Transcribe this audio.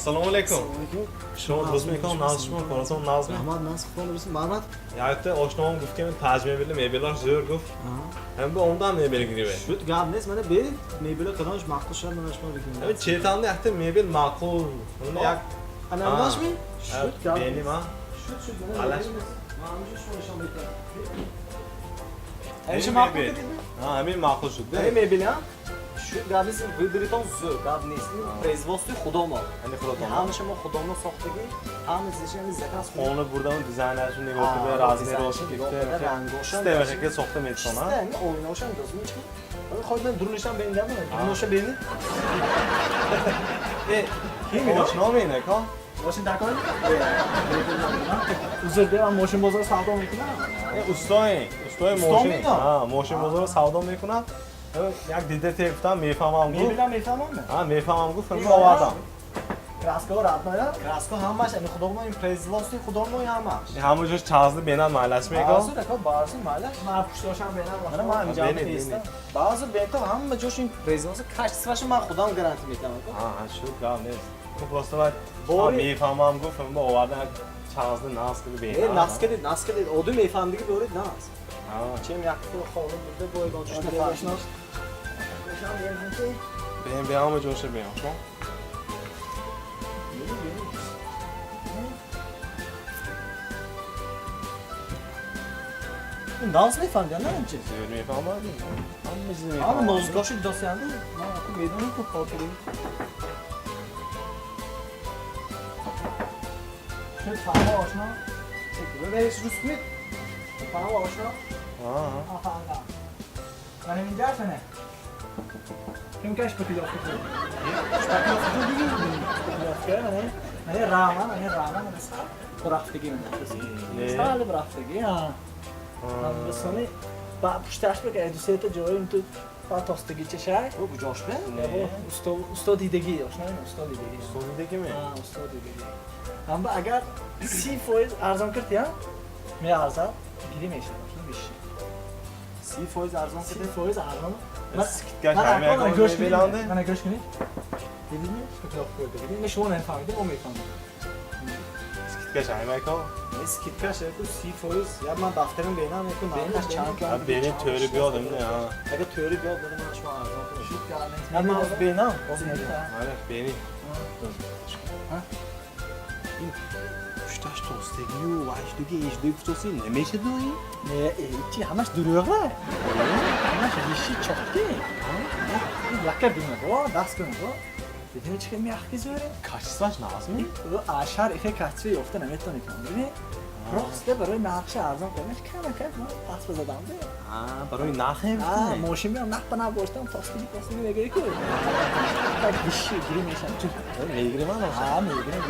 Ассалому алайкум. Шумо дуруст мекунам, наз шумо, коратон наз ме? Раҳмат, наз худо дуруст. Марҳамат. Якта ошноам гуфт ки ман таҷ мебел мебелаш зӯр гуфт. Ҳам бо ондан мебел гирибе. Шуд гап нест, мана беред. Мебела кадомаш маъқул шуд, мана шумо бигиред. Ҳамин четанда якта мебел маъқул. Уни як Ана андаш ми? Шуд гап. Бени ма. Шуд, шуд, мана. Алаш. Ман ҳамиша шумо нишон медиҳам. Ҳамин Ҳамиша маъқул мебел. кардед? Ҳа, ҳамин маъқул шуд. Ҳамин мебел, ҳа? Шуд гап нест, выборитон зӯр, гап нест. Производствои худомо. Ҳамин худотон. Ҳамаша мо худомо сохтагӣ, ҳама чизаш ҳамин заказ Хона бурдам дизайнашро нигоҳ карда, размерашро гирифта, рангошам. Системаша ки сохта метавонад. Чиста, оиношам дозми чи? Хоҳед ман дурунашам бинам, дурунаша бинед. Э, Ким ино? ошно мене, ко? Мошин дар кор? Узр, ман мошин бозор савдо мекунам. Э, устои, устои Усто мошин. мено? Ҳа, мошин бозоро савдо мекунад. Як дида те гуфтам, мефаҳмам гуфт. Мебинам, мефаҳмам. Ҳа, мефаҳмам гуфт, филм овардам. Краскаҳо родной, краска ҳамаш ами худомо, ин производствои худомо ҳамаш. Ҳама ҷош чазни бенад майлаш мекун. Баъзу рака, баъзу майлаш. Ман пуштошам бенам. Мана ман инҷа Бенед, бестам. Баъзу бento ҳама ҷош ин производство качествоаш ман худам гарантия медиҳам. Ҳа, шуд, гап нест. Ту просто вай Бори- мефаҳмам гуфт, филм овардам, як чазни наз киди Э, бенад. нас кардед, нас кардед. Одам мефаҳмдиги боред нас. Ҳа. Чем як хона бурда бо ягон ҷош нафаҳмид. Бен, бен, ҳама ҷоша бен, шумо. Наз мефаҳмид, на чиз. Зӯр мефаҳмад. Ҳама чиз Ама мефаҳмад. нозгоши досянда. Ман аку медонам ку кор кардем. Шуд фаҳмо ошно? Бебериш рус кунед. Фаҳмо ошно? Ҳа, ҳа. Фаҳмидам. Мана инҷа шане. Ким каш шпаклёвка кунед? Шпаклёвка, мана. Мана рама, мана рама, мана сар. Бурафтагӣ мана. Не. Сал бурафтагӣ, ҳа. Бисони ба пушташ бага ду сета ҷои инту ба тостагӣ чашай. Бу куҷош бе? Не. Усто, усто дидагӣ, ошно, усто дидагӣ. Усто дидагӣ ме? Ҳа, усто дидагӣ. Аммо агар 30% арзон кард, я? Меарзад, гирӣ мешавад, ошно биши. 30% арзон Си кардед? фоиз арзон. Скидкаш ҳама ягон мебеланде? Мана гӯш кунед. Дидидми? Шпаклёвка кардагӣ. Не, шумо намефаҳмидем, мо мефаҳмем. Скидкаш ҳама ягон? Не, скидкаш яку 30%. Я ман дафтарим бенам, яку нархаш чанд Ҳа, бени тӯри биёд, не, ҳа. Агар тӯри биёд, мана ман шумо арзон кунед. Шуд гап нест. Я ман ҳозир бенам, ҳозир мебинам. Майлаш, бени. Ҳа? Ин пушташ тостагию, вашдуги, эждуги гуфтоси намешаду ин? Не, чи ҳамаш дурӯға. Ҳамаш виши чотки. Лака бина, бо, даст кун, бо. Дидӣ чи хел мягкий зӯре? Качествоаш наз ме? Ӯ ашар ихе качество ёфта наметавонед. Бибин, просто барои нархша арзон кардаш кама-кам ман даст бизадам. Ҳа, барои нарх А, гуфтӣ? мошин биям нақ ба нақ боштам, тостагӣ тостагӣ мегӯӣ ку. Так виши гирӣ мешам. Мегирӣ ман Ҳа, мегирам.